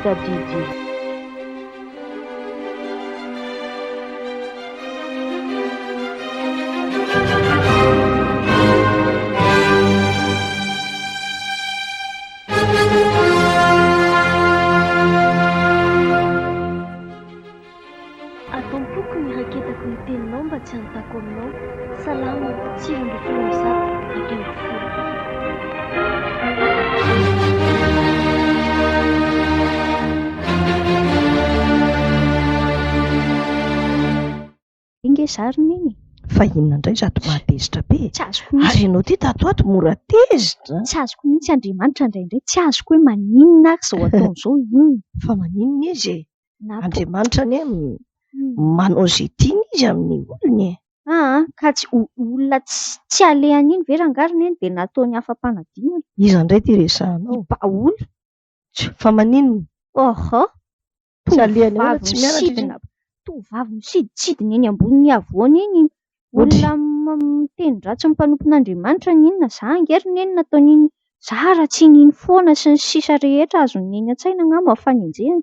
Tadidy. Ato am-poko ny iraketako ny teninao mba tsy hanontako aminao. Salamo 119, 11. Iny nge za ry neny e! Fa inona indray izato mahatezitra be e? Tsy azoko mihitsy. Ary ianao ity tato ho ato mora tezitra an! Tsy azoko mihitsy Andriamanitra indraindray, tsy azoko hoe maninona ary izao ataony izao inona? Fa maninona izy e? Na to- Andriamanitra anie manao izay tiany izy amin'ny olony e! Aa ka tsy olona tsy alehany iny ve rangahy ry neny dia nataony afa-panadinana? Iza indray ity resahanao? I Baoly. Fa maninona? Ohoh! Tsy alehany ahoana Tovovavy tsy mianatra izy? misidina, tovovavy misidintsidina eny ambonin'ny havoana eny, olona miteny ratsy ny mpanompon'Andriamanitra n'inona, za ange ry neny nataon'iny, za raha tsy nino foana sy ny sisa rehetra azon'i neny an-tsaina angamba ny fanenjehana.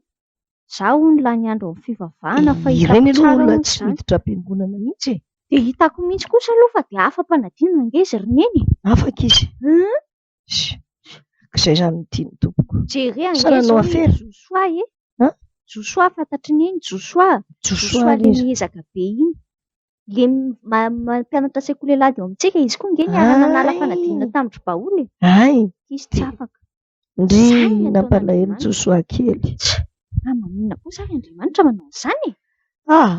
Za hono lany andro amin'ny fivavahana fa hitako Ireny aloha tsara olona hono tsy izany. miditra am-piangonana mihitsy e. Dia hitako mihitsy kosa aloha fa dia afa-panadinana ange izy ry neny e. Afaka izy. Hum. Izay izany no tian'ny tompoko. Jere Sa ange nanao izao i afera? Josoa e. An? Josoa fantatry neny, Josoa. Josoa Josoa le iza? miezaka be iny. Le mampianatra sekoly alahady eo amintsika, izy koa ange niara-nanala Ay! fanadinana tamin-dry Baoly e. Ay! Izy tsy afaka. Ndry Izany no nampalahelo ataon'Andriamanitra. Josoa kely. Fa maninona kosa ary Andriamanitra manao an'izany e? Ah!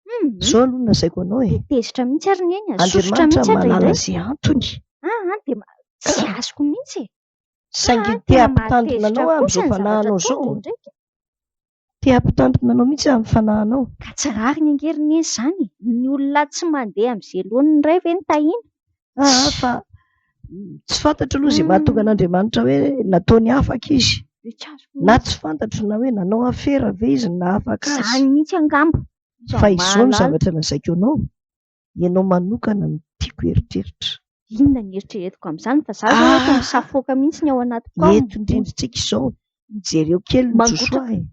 Hum. Izao aloha no lazaiko anao e. Dia tezitra mihitsy ary neny a, sosotra Andriamanitra mihitsy aho mahalala indraindray. izay antony. Ah, dia tsy azoko mihitsy e. Saingy Ah, te tena hampitandrina mahatezitra anao aho kosa amin'izao ny zavatra fanahinao ataony izao. indraindray. Te hampitandrina anao mihitsy aho amin'ny fanahinao. Ka tsy rariny ange ry neny izany e. Ny olona tsy mandeha amin'izay laoniny indray ve no tahiana? Ah, fa tsy fantatro aloha izay mahatonga an'Andriamanitra hoe nataony afaka izy. Dia tsy azoko Na mihitsy. tsy fantatro na hoe nanao afera ve izy no nahafaka azy. Izany mihitsy angamba. Iza Fa izao no mahalala. zavatra lazaiko anao, ianao manokana no tiako hieritreritra. Inona ny eritreretiko amin'izany fa za zao eto Ah! misafoaka mihitsy ny ao anatiko ao. Eto indrindra tsika izao, jereo kely ny Mangotraka. Josoa e.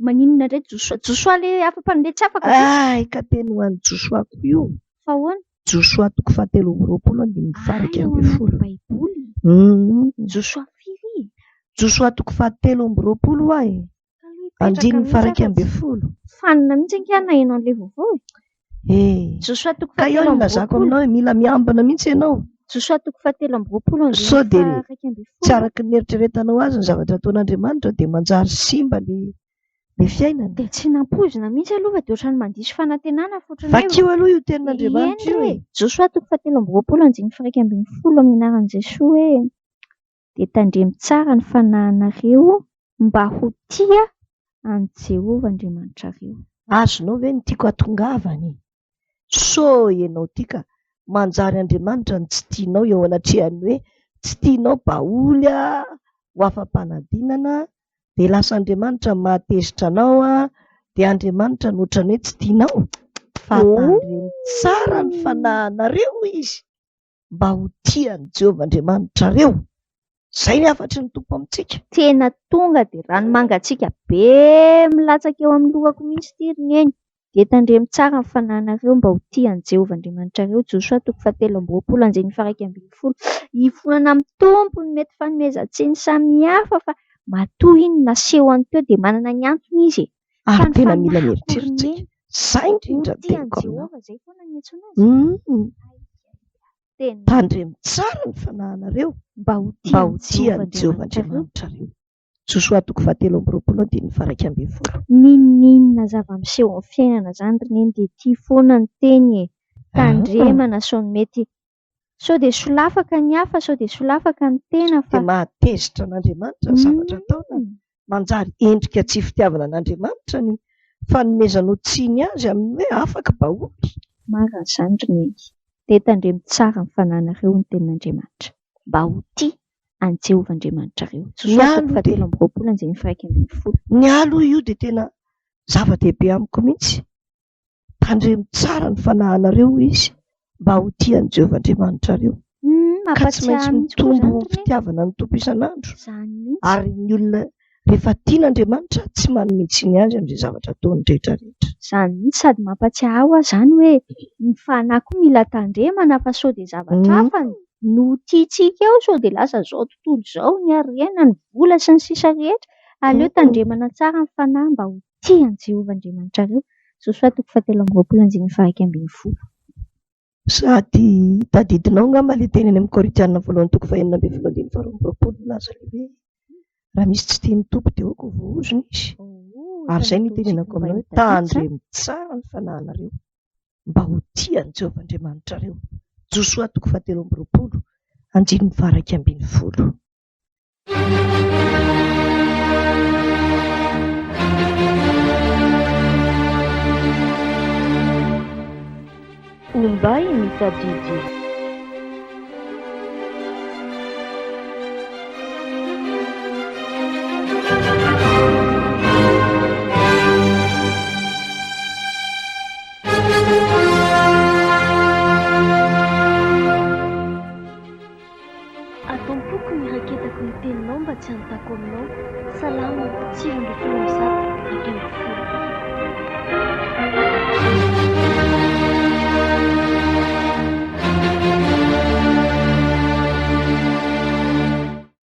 Maninona indray Josoa? Josoa le afa-pandeha tsy afaka ve? Ay, ka teny ho an'i Josoa koa io. Fa ahoana? Josoa toko fahatelo amby roapolo andininy faha-iraika Ay, ao ambin'ny anaty folo. Baiboly. Mm. Josoa firy? Josoa toko fahatelo amby roapolo hoa e. Andininy faha-iraika ambin'ny folo. Fanina mihitsy ange aho naheno an'ilay vaovao e. Eh. Josoa toko Ka eo fahatelo no amby lazako roapolo. aminao hoe mila miambina mihitsy ianao. Josoa toko fahatelo amby roapolo andininy Sao dia faha-iraika ambin'ny tsy folo. araka ny eritreretanao azy ny zavatra ataon'Andriamanitra dia manjary simba le fiainana. Dia tsy nampoizina mihitsy aloha fa dia ohatran'ny mandiso fanantenana fa ohatran'ny hoe Vakio aloha io tenin'Andriamanitra io Eny e. re. Josoa toko fahatelo amby roapolo andininy faha-iraika ambin'ny folo amin'ny anaran'i Jesoa hoe dia tandremo tsara ny fanahinareo mba ho tia an'i Jehovah Andriamanitrareo. Azonao ve ny tiako hatongavana e? Sao ianao ity ka manjary Andriamanitra no tsy tianao eo anatrehan'ny hoe tsy tianao Baoly a, ho afa-panadinana, dia lasa Andriamanitra no mahatezitra anao a, dia Andriamanitra no ohatran'ny hoe tsy tianao. Fa tandremo tsara ny fanahinareo izy mba ho tia an'i Jehovah Andriamanitrareo. Izay ny hafatry ny Tompo amintsika. Tena tonga dia rano mangatsiaka be milatsaka eo amin'ny lohako mihitsy ity ry neny. Dia tandremo tsara ny fanahinareo mba ho tia an'i Jehovah Andriamanitrareo. Josoa toko fahatelo amby roapolo andininy faha-iraika ambin'ny folo. Hifonana amin'ny Tompo ny mety fanomezan-tsiny samihafa fa matoa iny naseho any teo dia manana ny antony izy e. Fa Ary ny tena mila fanahiko ry mieritreritra neny tsika. Izay indrindra ho ny tia an'i teniko aminao. Jehovah izay foana ny antsoina azy. Tena Tandremo tsara ny fanahinareo mba ho tia mba ho an'i tia Jehovah an'i Jehovah Andriamanitrareo. Andriamanitrareo. Josoa toko fahatelo amby roapolo andininy faha-iraika ambin'ny folo. N'inon'inona zava-miseho amin'ny fiainana izany ry neny dia tia foana ny teny e. Tandremana sao ny mety sao dia solafaka ny hafa, sao dia solafaka ny tena fa Dia mahatezitra an'Andriamanitra ny zavatra ataony. Manjary endrika tsy fitiavana an'Andriamanitra ny fanomezanao tsiny azy amin'ny hoe afaka Baoly. Marina izany ry neny. Dia tandremo tsara ny fanahinareo ny tenin'Andriamanitra mba ho tia an'i Jehovah Andriamanitrareo. Josoa Ny toko aloha fahatelo dia amby roapolo andininy faha-iraika ambin'ny folo. Ny aloha io dia tena zava-dehibe amiko mihitsy. Tandremo tsara ny fanahinareo izy mba ho tia an'i Jehovah Andriamanitrareo. Ka tsy maintsy Mampatsiahy mihitsy koa mitombo izany ry neny. fitiavana ny Tompo isan'andro. Izany mihitsy. Ary ny olona Rehefa tian'Andriamanitra tsy manome tsiny azy amin'izay zavatra ataony rehetra rehetra. Izany mihitsy sady mampatsiahy ahy izany hoe ny fanahy koa mila tandremana fa sao dia zavatra hafa no tiantsika eo, sao dia lasa izao tontolo izao, ny harena, ny vola sy ny sisa rehetra. Aleo tandremana tsara ny fanahy mba ho tia an'i Jehovah Andriamanitrareo. Josoa toko fahatelo amby roapolo andininy faha-11. Sady tadidinao angamba ilay teny any amin'ny Korintiana voalohany toko fahenina ambin'ny folo andininy faharoa amby roapolo milaza ilay hoe raha misy tsy tia ny Tompo dia aoka ho voaozona izy. Ary izay no itenenako aminao hoe tandremo tsara ny fanahinareo mba ho tia an'i Jehovah Andriamanitrareo. Josoa toko fahatelo amby roapolo andininy faha-11. Ombay mitadidy. Ato am-poko ny hiraketako ny teninao mba tsy hanotako aminao. Salamo 19.